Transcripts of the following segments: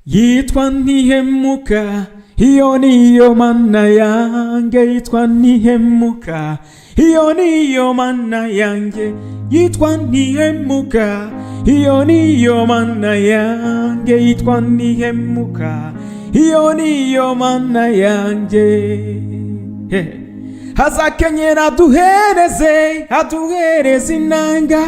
Yitwa Ntihemuka, iyo niyo Mana yanjye. Yitwa Ntihemuka, iyo niyo Mana yanjye. Yitwa Ntihemuka, iyo niyo Mana yanjye. Yitwa Ntihemuka, iyo niyo Mana yanjye. Azakenyera aduhereze, aduhereze inanga.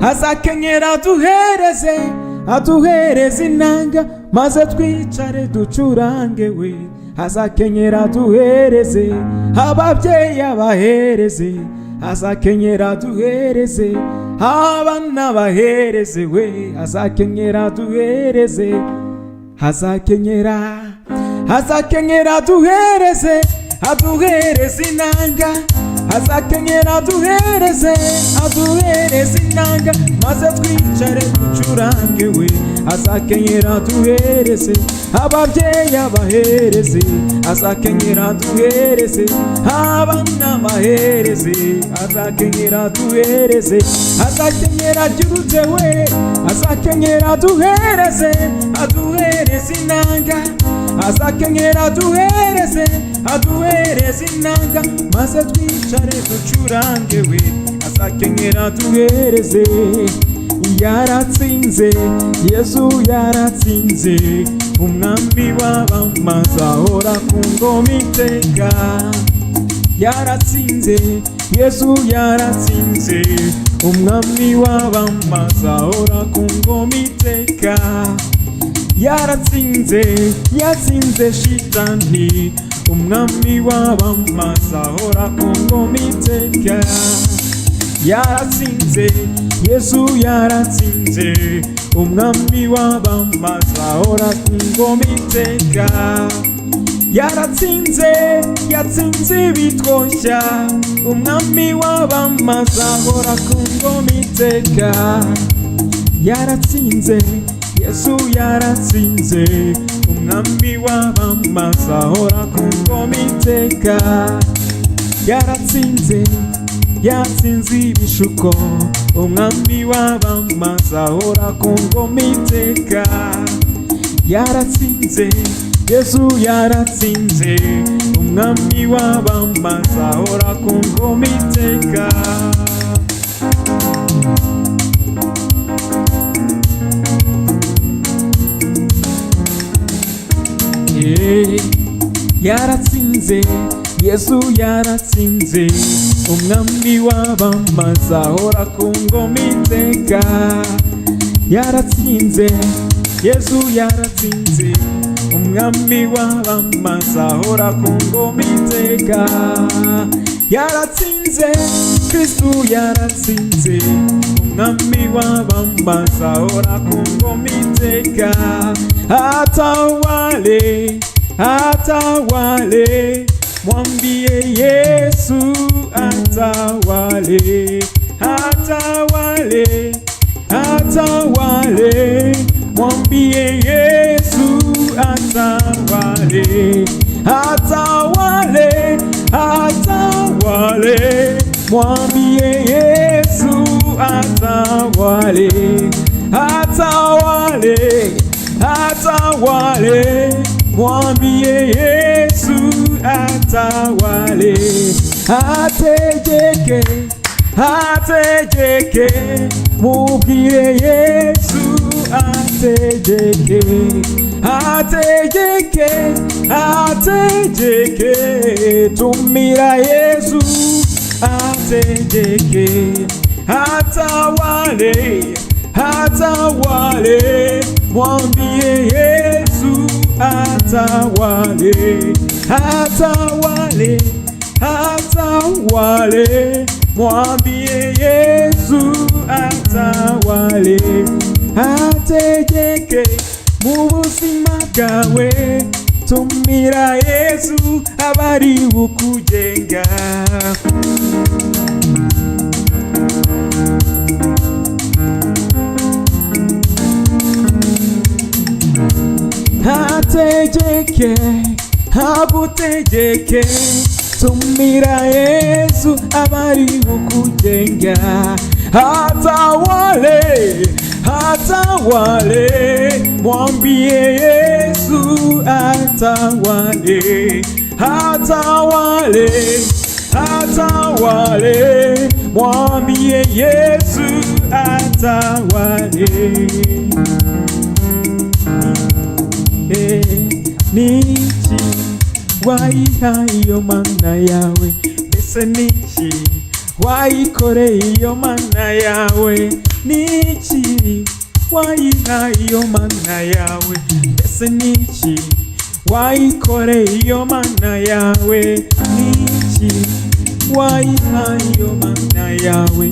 Azakenyera aduhereze, aduhereze inanga, maze twicare ducurange we. Azakenyera aduhereze, ababyeyi abahereze. Azakenyera aduhereze, abana bahereze we. Azakenyera aduhereze, azakenyera, azakenyera aduhereze, aduhereze inanga. Azakenyera aduhereze, aduhereze inanga, maze twicare ducurange we. Azakenyera aduhereze, ababyeyi abahereze. Azakenyera aduhereze, abana bahereze. Azakenyera aduhereze, azakenyera abyirutse we. Azakenyera aduhereze, aduhereze inanga. Azakenyera aduhereze, aduhereze inanga, maze twicare ducurange we. Azakenyera aduhereze. Yaratsinze, Yesu yaratsinze, umwami w'abamazi ahora ku ngoma iteka. Yaratsinze, Yesu yaratsinze, umwami w'abamazi ahora ku ngoma iteka. Yaratsinze, yatsinze Shitani, umwami w'abamazi ahora ku ngoma iteka. Yaratsinze, Yesu yaratsinze, umwami w'abamazi ahora ku ngoma iteka. Yaratsinze, yatsinze ibitwoshya, umwami w'abamazi ahora ku ngoma iteka. Yaratsinze, Yesu yaratsinze, umwami w'abamazi ahora ku ngoma iteka. Yaratsinze, yatsinze ibishuko, umwami w'abamazi ahora ku ngoma iteka. Yaratsinze, Yesu yaratsinze, umwami w'abamazi ahora ku ngoma iteka. Yaratsinze, Yesu yaratsinze, umwami w'abamazi ahora ku ngoma iteka. Yaratsinze, Yesu yaratsinze, umwami w'abamazi ahora ku ngoma iteka. Yaratsinze, Kristu yaratsinze, umwami w'abamazi ahora ku ngoma iteka. Atawale, atawale, mwambie Yesu atawale. Atawale, atawale, mwambie Yesu atawale. Atawale, atawale, mwambie Yesu atawale. Atawale, atawale, mwambie Yesu atawale. Ategeke, ategeke, mubwire Yesu ategeke. Ategeke, ategeke, tumira Yesu ategeke. Atawale, atawale, mwambie Yesu atawale. Atawale, atawale, mwambie Yesu atawale. Ategeke mu buzima bwawe, tumira Yesu abari bukugenga. Ategeke, agutegeke, tumira Yesu abari bukugenga. Atawale, Atawale, mwambie Yesu atawale, atawale, atawale, mwambie Yesu atawale. Niki wayihaye iyo mana yawe? Mbese niki wayikoreye iyo mana yawe? Niki wayihaye iyo mana yawe? Mbese niki wayikoreye iyo mana yawe? Niki wayihaye iyo mana yawe?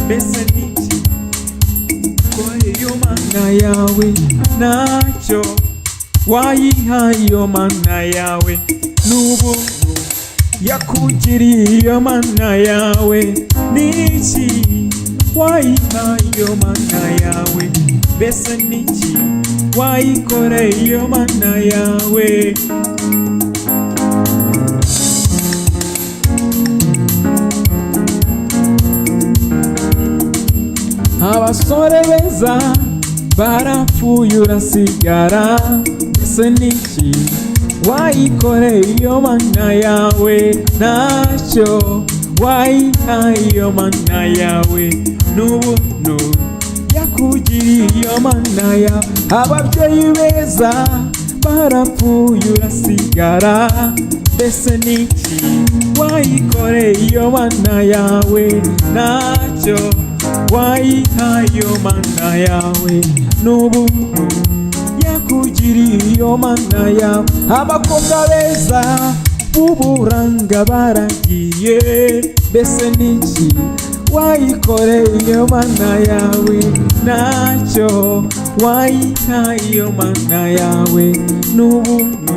Mbese niki wayikoreye iyo mana yawe? Ntacyo wayihaye iyo mana yawe, n'ubuntu yakugiriye iyo mana yawe. Niki wayihaye iyo mana yawe? Mbese niki wayikoreye iyo mana yawe? Abasore beza barapfuye, urasigara. Mbese niki wayikoreye iyo mana yawe? Ntacyo wayihaye iyo mana yawe, n'ubuntu yakugiriye iyo mana yawe. Ababyeyi beza barapfuye, urasigara. Mbese niki wayikoreye iyo mana yawe? Ntacyo wayihaye iyo mana yawe, n'ubuntu yakugiriye iyo mana yawe. Abakobwa beza b'uburanga baragiye. Mbese niki wayikoreye iyo mana yawe? Ntacyo wayihaye iyo mana yawe, n'ubuntu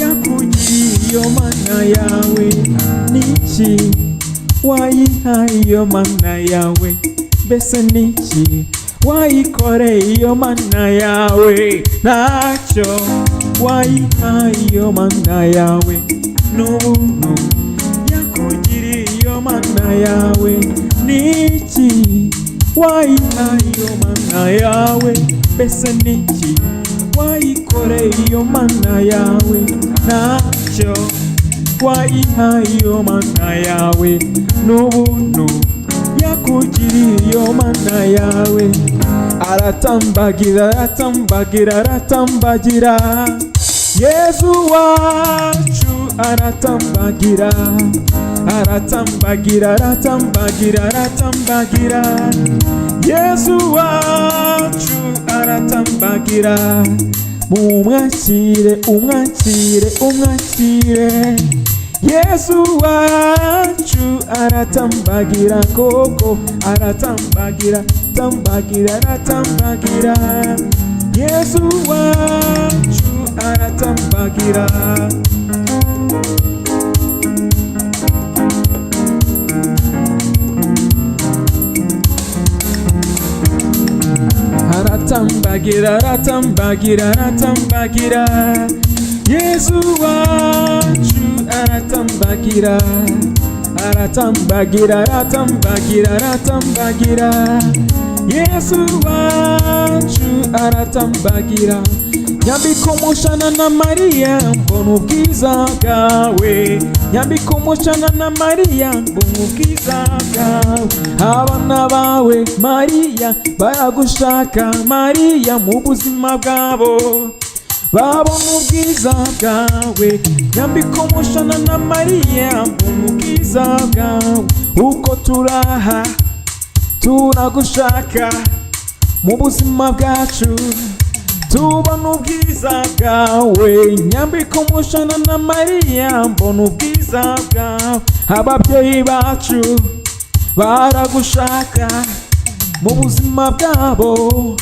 yakugiriye iyo mana yawe. Niki wayihaye iyo mana yawe? Mbese niki wayikoreye iyo mana yawe? Ntacyo wayihaye iyo mana yawe, n'ubuntu yakugiriye iyo mana yawe. Niki wayihaye iyo mana yawe? Mbese niki wayikoreye iyo mana yawe? Ntacyo wayihaye iyo mana yawe, n'ubuntu yakugiriye iyo mana yawe. Aratambagira, aratambagira, aratambagira. Yezu wacu aratambagira, aratambagira, aratambagira, aratambagira. Yezu wacu aratambagira. Mumwakire, umwakire, umwakire. Yesu wacu aratambagira koko, aratambagira, tambagira, aratambagira. Yesu wacu aratambagira. Aratambagira, aratambagira, aratambagira. Yesu wacu aratambagira, aratambagira, aratambagira, aratambagira. Yesu wacu aratambagira. Nyambika umushana na Mariya, mbona ubwiza bwawe. Nyambika umushana na Mariya, mbona ubwiza bwawe. Abana bawe Mariya baragushaka Mariya, mu buzima bwabo babona ubwiza bwawe. Nyambika umushana na Mariya, mbona ubwiza bwawe. Uko turaha turagushaka mu buzima bwacu, tubona ubwiza bwawe. Nyambika umushana na Mariya, mbona ubwiza bwawe. Ababyeyi bacu baragushaka mu buzima bwabo,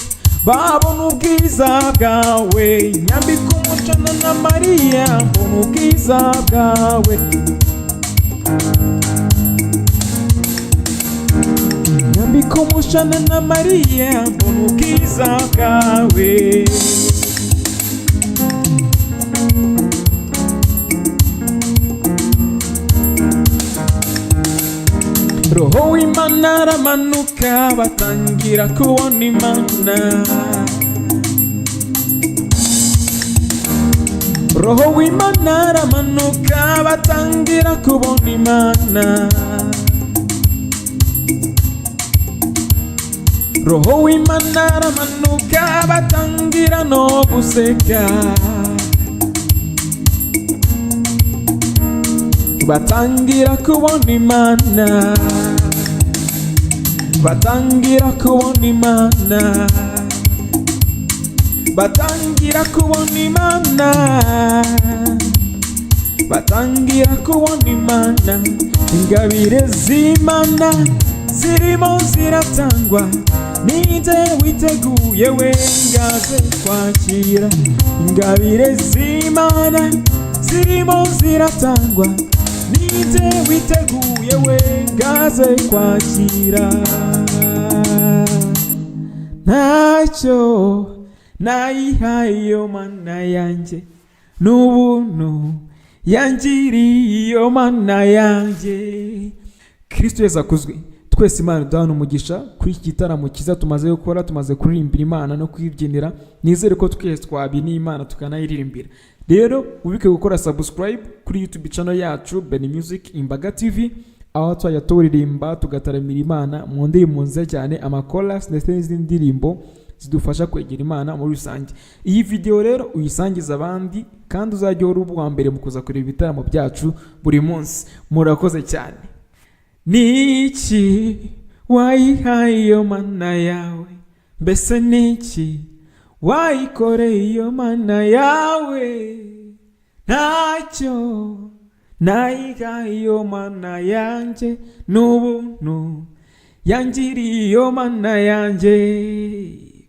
babona ubwiza bwawe. Nyambika umushana na Mariya, mbona ubwiza bwawe. Nyambika umushana na Mariya, mbona ubwiza bwawe. Roho. Roho w'Imana aramanuka, batangira kubona Imana. Roho w'Imana aramanuka, batangira kubona Imana. Roho w'Imana aramanuka, batangira no guseka. Batangira kubona Imana, batangira kubona Imana, batangira kubona Imana, batangira kubona Imana. Ingabire z'Imana zirimo ziratangwa, ninde witeguye we ngaze kwakira? Ingabire z'Imana zirimo ziratangwa, ninde witeguye we ngaze kwakira? Ntacyo nayihaye iyo Mana yanjye, n'ubuntu yangiriye iyo Mana yanjye. Kristo Yesu akuzwe. Twese Imana iduhana umugisha kuri iki gitaramo cyiza tumaze gukora, tumaze kuririmbira Imana no kuyibyinira. Nizere ko twese twabyiniye Imana tukanayiririmbira. Rero ubike gukora subscribe kuri YouTube channel yacu Benny Music Imbaga TV, aho twajya turirimba tugataramira Imana mu ndirimbo nziza cyane, amakorasi ndetse n'izindi ndirimbo zidufasha kwegera Imana muri rusange. Iyi video rero uyisangize abandi, kandi uzajye uhora uba uwa mbere mu kuza kureba ibitaramo byacu buri munsi. Murakoze cyane. Niki wayihaye iyo Mana yawe? Mbese niki wayikoreye iyo Mana yawe? Ntacyo nayihaye iyo Mana yanjye, n'ubuntu yangiriye iyo Mana yanjye.